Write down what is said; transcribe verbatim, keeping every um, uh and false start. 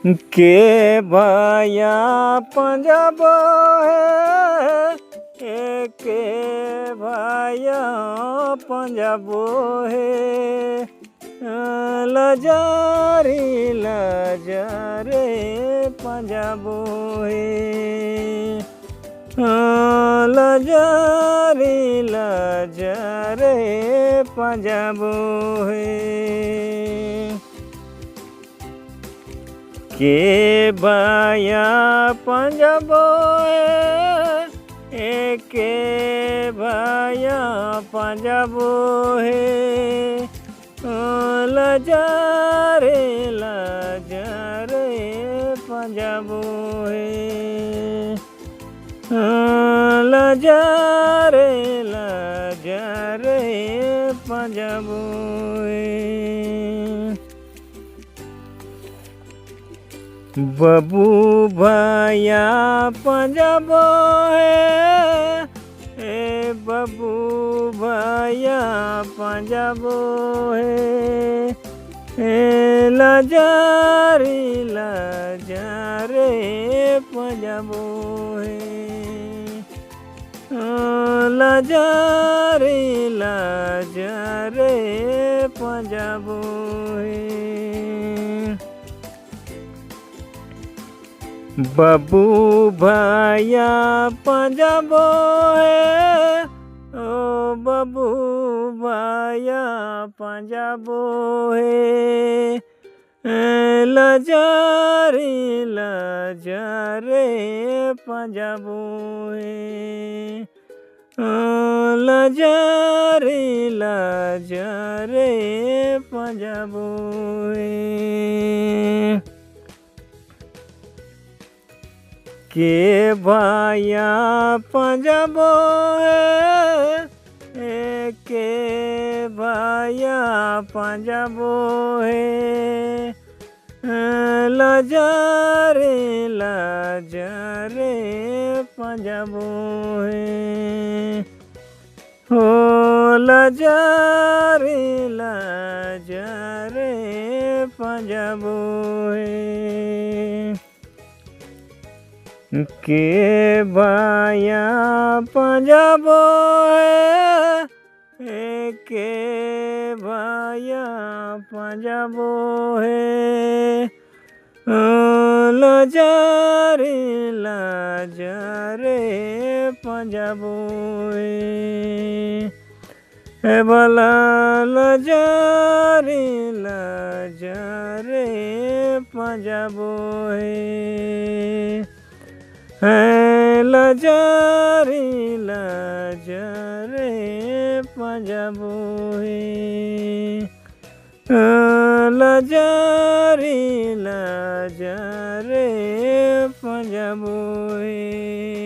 के भया पंजाबो हे, ए के भया पंजाबो हे, लजारी लजारे पंजाबो हे, लजारी लजारे पंजाबो हे। के भया पंजाबो हे, ए के भया पंजाबो हे, ओ लजारे लजारे पंजाबो हे, ओ लजारे लजारे पंजाबो हे। बबू भया पंजाबो हे, ए बबू भया पंजाबो हे, ए लजारी लजारे पंजाबो हे, ओ लजारी लजारे पंजाबो हे। बबू भया पंजाबो हे, ओ बबू भया पंजाबो हे, ए लजारी लजारे पंजाबो हे, ओ लजारी लजारे पंजाबो हे। के भया पंजाबो हे, ए के भया पंजाबो हे, लजारे लजारे पंजाबो हे, हो लजारे लजारे पंजाबो हे। के भया पंजाबो हे, ए के भया पंजाबो हे, ओ लजारे लजारे पंजाबो हे, ए भला लजारे लजारे पंजाबो हे। हे लजारी लजारे पंजाबो हे, लजारी लजारे पंजाबो हे।